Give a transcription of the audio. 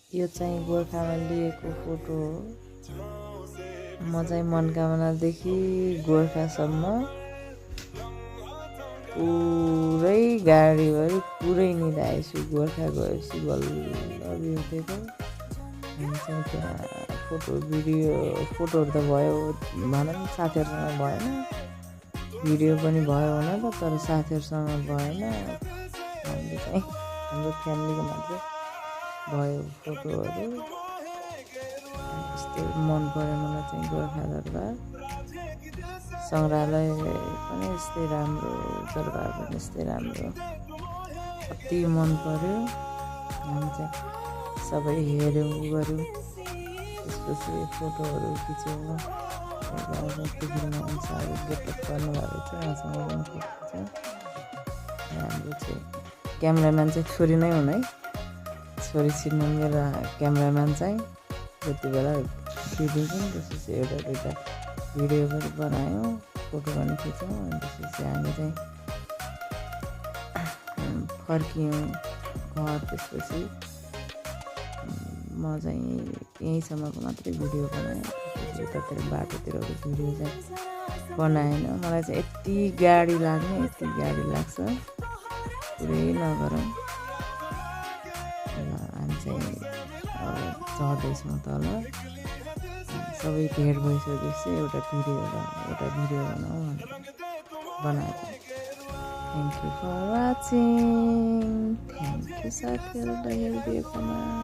यो चाहिँ गोर्खामा लिएको फोटो हो। म चाहिँ मनकामनादेखि गोर्खासम्म पुरै गाडीभरि पुरै निधाएछु। गोर्खा गएपछि बल्ल बिर्सेको। हामी चाहिँ त्यहाँ फोटोहरू त भयो भनौँ साथीहरूसँग भएन, भिडियो पनि भयो हुन त, तर साथीहरूसँग भएन। हामीले चाहिँ हाम्रो फ्यामिलीको मात्रै भयो फोटोहरू। यस्तै मन पर्यो मलाई चाहिँ गोर्खा दरबार सङ्ग्रहालय पनि यस्तै राम्रो, दरबार पनि यस्तै राम्रो, अति मन पर्यो। हामी चाहिँ सबै हेऱ्यौँ गऱ्यौँ, त्यसपछि फोटोहरू खिच्यौँ। अनुसार गेटअप गर्नुभएको थियो, उहाँसँग पनि फोटो खिच्यौँ। हाम्रो चाहिँ क्यामराम्यान चाहिँ छोरी नै हुन् है, छोरी छिर्नु मेरो क्यामराम्यान चाहिँ जति बेला खिचिदिन्छौँ। त्यसपछि एउटा दुइटा भिडियो पनि बनायौँ, फोटो पनि खिच्यौँ। अनि त्यसपछि हामी चाहिँ फर्कियौँ घर। त्यसपछि म चाहिँ यहीँसम्मको मात्रै भिडियो बनाएँ, उतातिर बाटोतिरको भिडियो चाहिँ बनाएन। मलाई चाहिँ यति गाडी लाग्छ पुरै नगरौँ। हामी चाहिँ चढ्दैछौँ तल, सबै भेट भइसकेपछि एउटा भिडियो बनाऊ बनाएको। Thank you for watching. Thank you साथीहरूलाई हेरिदिएकोमा।